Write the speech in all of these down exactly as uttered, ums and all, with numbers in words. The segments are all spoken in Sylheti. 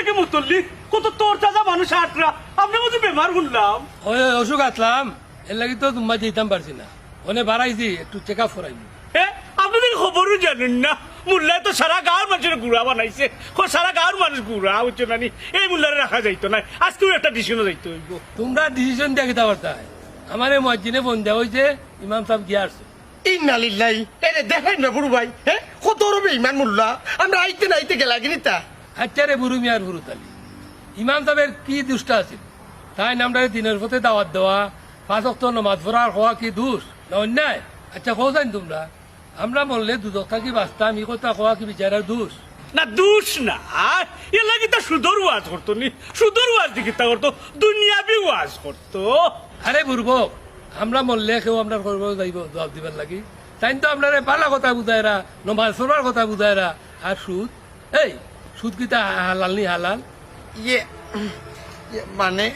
এ মুতল্লি, কত তরতাজা মানুষ আটরা, আমরা বুঝি বেমার হুনলাম। ওই, ওই, অসুখ আছলাম, এর লাগি তো তুমার যাইতাম পারছি না। অনে বাড়াইছি, একটু চেক আপ করাইমু। এ, আপনে দেখি খবরও জানইন না, মুল্লায় তো সারা গাঁওর মানুষরে গুড়া বানাইছে। কো সারা গাঁওর মানুষ গুড়া, বুঝছো না নি? এই মুল্লারে রাখা যাইতো নায়, আইজকুউ একটা ডিসিশনো যাইতো অইবো। তুমরা ডিসিশন দিয়া কিতা করতায়? আমারে মুয়াজ্জিনে ফোন দেওয়া অইছে, ইমাম সাব গিয়া হারছে। ইন্না লিল্লাহি। এরে দেখইন না বুরু ভাই, হে? কত বড় বেইমান মুল্লা। আমরা আইতে না আইতে গেলাগি নি তা। আইচ্ছা রে বুরু মিয়া আর ফুরুত আলী, ইমাম সাবের কি দুষটা আছিল? তাইন আমরারে দিনর পথে দাওয়াত দেওয়া, পাঁচ ওয়াক্ত নমাজ পড়া আর কওয়া কি দুষ না অন্যায়? আইচ্ছা, কও চাইন তুমরা, আমরা মরলে দুজখ থাকি বাঁচতাম, ই কথা কওয়া কি বিচারার দুষ? না, দুষ না। এর লাগি তো সুদর ওয়াজ করতো নি, সুদর ওয়াজ দি কিতা করতো, দুনিয়াবি ওয়াজ করতো। আরে বুরবক, আমরা মরলে কেউ আমরার কবরো যাইবো জুয়াব দিবার লাগি? তাইন তো আমরারে ভালা কথা বুঝাইরা, নমাজ পড়ার কথা বুঝাইরা, আর সুদ, এই সুদ কিতা হালাল নি হালাল? ইয়ে, ইয়ে, মানে,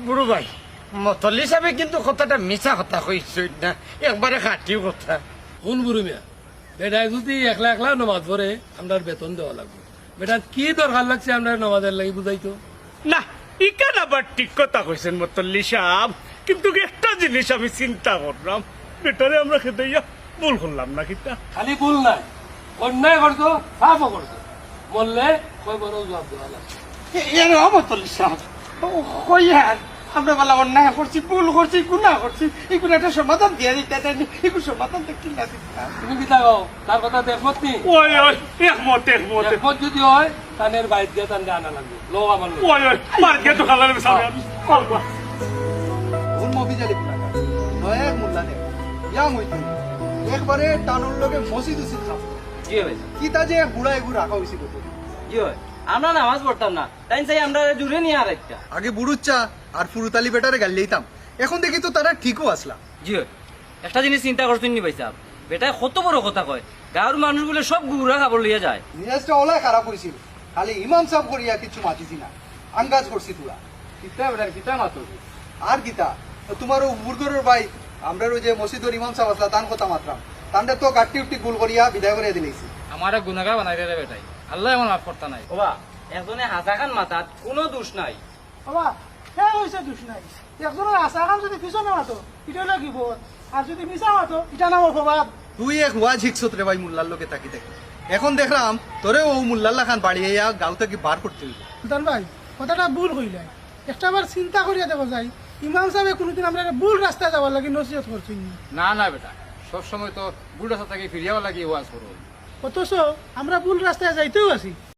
বুরু ভাই, মতল্লি সাবে কিন্তু কথাটা মিছা কথা কইছইন না, একবারে খাঁটি কথা। হুন বুরু মিয়া, বেটায় যুদি একলা একলা নমাজ পড়ে, আমরার বেতন দেওয়া লাগবো। বেটার কি দরকার লাগছে আমরারে নমাজর লাগি বুঝাইতো? না, ইখান আবার ঠিক কথা কইছইন মতল্লি সাব, কিন্তু একটা জিনিস আমি চিন্তা কররাম, বেটারে আমরা খেদাইয়া ভুল করলাম না কিতা? খালি ভুল নায়, অন্যায় করতো, পাপও করতো, মরলে কবরো জুয়াব দেওয়া লাগবো। এ, এরে ও মতল্লি সাব, ও, কইয়ার, আমরা বালা অন্যায় করছি, ভুল করছি, গুনা করছি, ইগুর একটা সমাধান দিয়া দিতা নায় নি, ইগুর সমাধান দেখি না দিতা। তুমি কিতা কও? তার কথাত একমত নি? ওই, ওই, একমত, একমত। একমত যুদি অয়, তানের বাইত গিয়া তানরে আনা লাগবো। লও আমার লগে। ওই, ওই, মার গিয়া তো খালার সামনে আমি। ওর মফিজ আলী কোথাকার। নয়া এক মুল্লা নে। ইয়াং অইতে। একবারে টানোর লগে মসজিদ উসিদ খাপ। জি অয় ভাই। কিতা যে এক বুড়া এগু রাখা অইছে গো। জি অয়। আমরা নামাজ পড়তাম না। তাইন চাই আমরারে জুরে নিয়া আর একটা। আগে বুড়ুচ্চা আর ফুরুত আলী বেটারে গাইল্লাইতাম। এখন দেখি তো তারা ঠিকও আছলা। জি অয়। একটা জিনিস চিন্তা করছইন নি ভাইসাব? বেটায় কত বড় কথা কয়, গাঁওর মানুষ বুলে সব গুড়া খবর লইয়া যায়। মিজাজটা অলায় খারাপ অইছিল, খালি ইমাম সাব করিয়া কিচ্ছু মাতিছি না, আন্দাজ করছি থুড়া। কিতা বেটার কিতা মাতো? আর কিতা, তুমার অউ বুরু ঘরর ভাই, আমরার অউ যে মসজিদর ইমাম সাব আছলা, তান কথা মাতরাম। তানরে তো গাট্টি উট্টি গুল করিয়া বিদায় করিয়া দিলাইছি। আমারে গুনাগার বানাইরে রে বেটায়, আল্লায় আমার মাফ করতা নায়। ওবা, একজনে হাছাখান মাতাত কুনু দুষ নাই। বাবা, হে অইছে দুষ নাই। একজনর হাছাখান যুদি পিছনে মাতো, ইটা অইলো গিবত। আর যুদি মিছা মাতো, ইটা নাম অপবাদ। তুই এক ওয়াজ হিকছত রে ভাই মুল্লার লগে থাকি থাকি। এখন দেখরাম, তোরে অউ মুল্লার লাখান বাড়ি আইয়া গাঁও থাকি বার করতে অইবো। সুলতান ভাই, কথাটা ভুল কইলায়। একটা বার চিন্তা করিয়া দেখো যাই, ইমাম সাবে কুনুদিন আমরারে ভুল রাস্তায় যাওয়ার লাগি নসিহত করছইন নি। না, না বেটা, সব সময় তো ভুল রাস্তা থাকি ফিরিয়া আওয়ার লাগি ওয়াজ করো। অথচ আমরা ভুল রাস্তায় যাইতেউ আছি।